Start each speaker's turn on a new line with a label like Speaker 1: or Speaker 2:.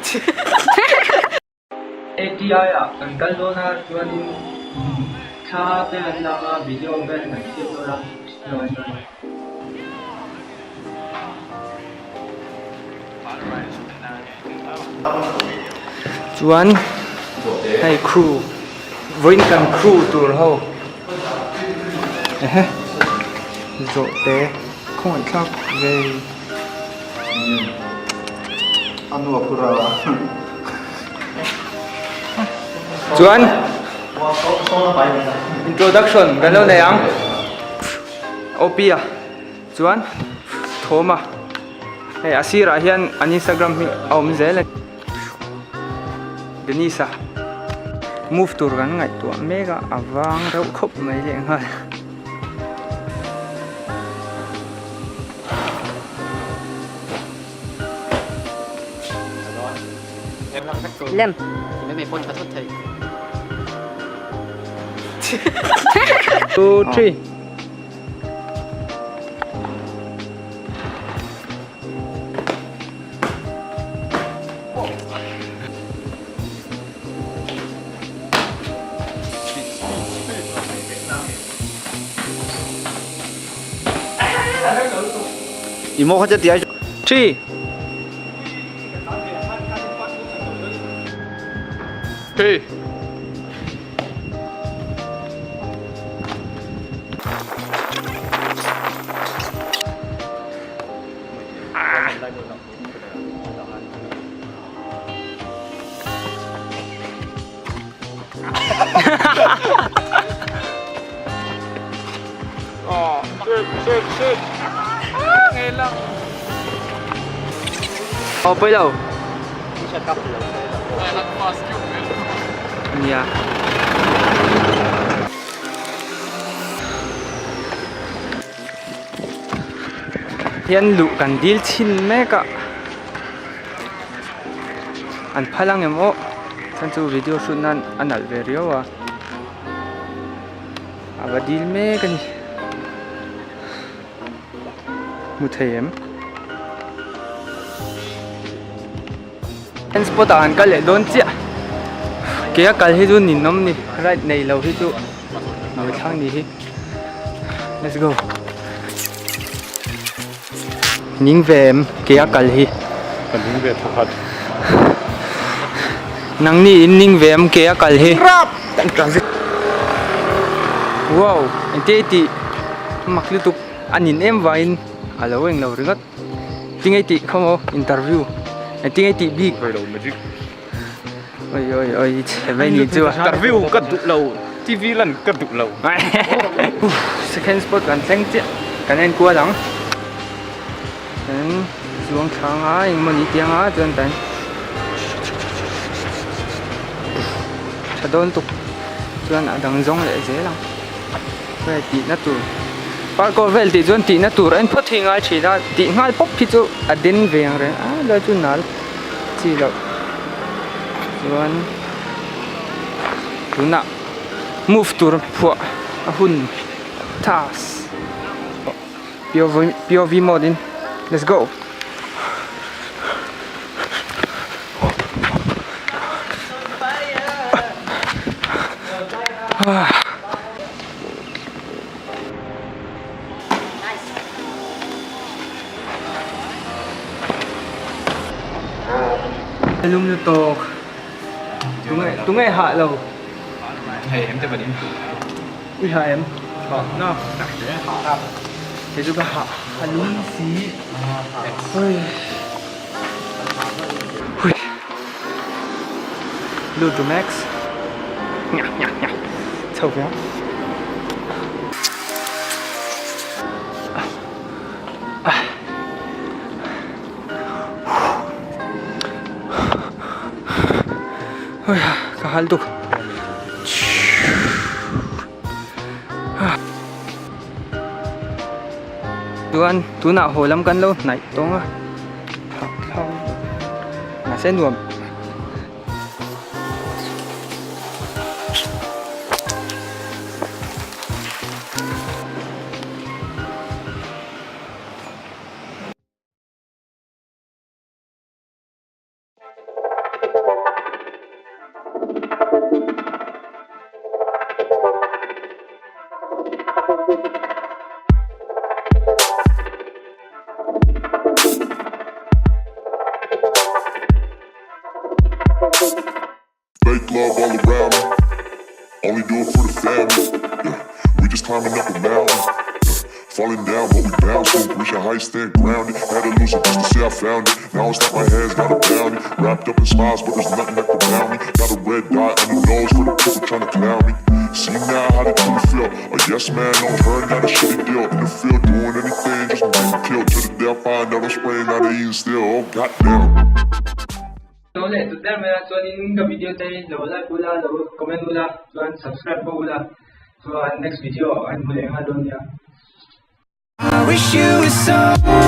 Speaker 1: ATI ah kan kal dawn a chuanin thla te an lak a video vel kan siam dawn a lo en dawn a. Chuan hei crew vawiin kan crew tur ho ehe zawhte khawngaihthlak ve. Chuan introduction kan lo nei ang OP a chuan Thawma hei a sirah hian an instagram hi a awm zel a ni Dennis-a move tur kan ngaihtuah mek a a vang reuh khawp mai lehnghal.
Speaker 2: Lem.
Speaker 1: Two, three.
Speaker 3: I maw kha che ti ai.
Speaker 1: Three.
Speaker 3: Three.
Speaker 1: Oh, shit, shit, shit. Ah, ngayon lang. Oh, pwede daw. Nia. Hian luh kan dil chhin mek a. An phal ang em aw chuan chu video shoot nan a nalh ve riau a a va dil mek a ni hmu thei em an spot ah an kal leh dawn chiah ke a kal hi chu ninawm ni ride nei lo hi chu mawi thlak ni hi let's go. Ning ve em ke a kal hi.
Speaker 3: Ka ning ve thawkhat.
Speaker 1: Nangni in ning ve em ke a kal hi. Wow engtia i tih mak lutuk a nin em vangin a lo eng lo ringawt. Tinge i tih khaw maw interview engtinge i tih bik.
Speaker 3: Oi lo magic.
Speaker 1: Oi oi oi i chhe mai ni chu a.
Speaker 3: Interview ka duh lo TV lan ka duh lo.
Speaker 1: Second spot kan thleng chiah kan en kual ang. Kan chuang thlang a engemaw ni tiang a chuan kan tha dawn tuk chuan a dang zawng leh zel ang. Hei tihna tur parkour vel tih chuan tihna tur a en phawt hi ngai thin a tih nghal pawp hi chu a den ve ang reng a lai chu nal. Chi loh chuan tunah move tur phuah a hun task POV mode in let's go. Lum lu tawk tunge tunge hah lo
Speaker 3: hei em te panin
Speaker 1: ui hah em na hei chu ka hah a lum si ui hui lu to max nya nya nya chho ve ang. Ka hal tuk. Chuan tunah haw lam kan lo hnaih tawng a. Mahse nuam.
Speaker 4: Fake love all around me. Only do it for the family. Yeah. We just climbing up a mountain. Yeah. Falling down, but we bouncing. Reaching heights, staying grounded. Had to lose it just to say I found it. Now it's like my hands got a bounty. Wrapped up in smiles, but there's nothing that can bound me. Got a red dot on the nose for the people trying to clown me. See now how they truly feel. A yes man don't turn down a shitty deal. In the field, doing anything just to get killed. To the death, find out I'm spraying, now they eating still. Oh, goddamn.
Speaker 1: Lo leh tut der mai a chuanin ka video te hi lo like ula lo comment ula chuan subscribe pawh ula chuan next video ah kan hmu leh nghal dawn nia.
Speaker 5: I wish you were sober.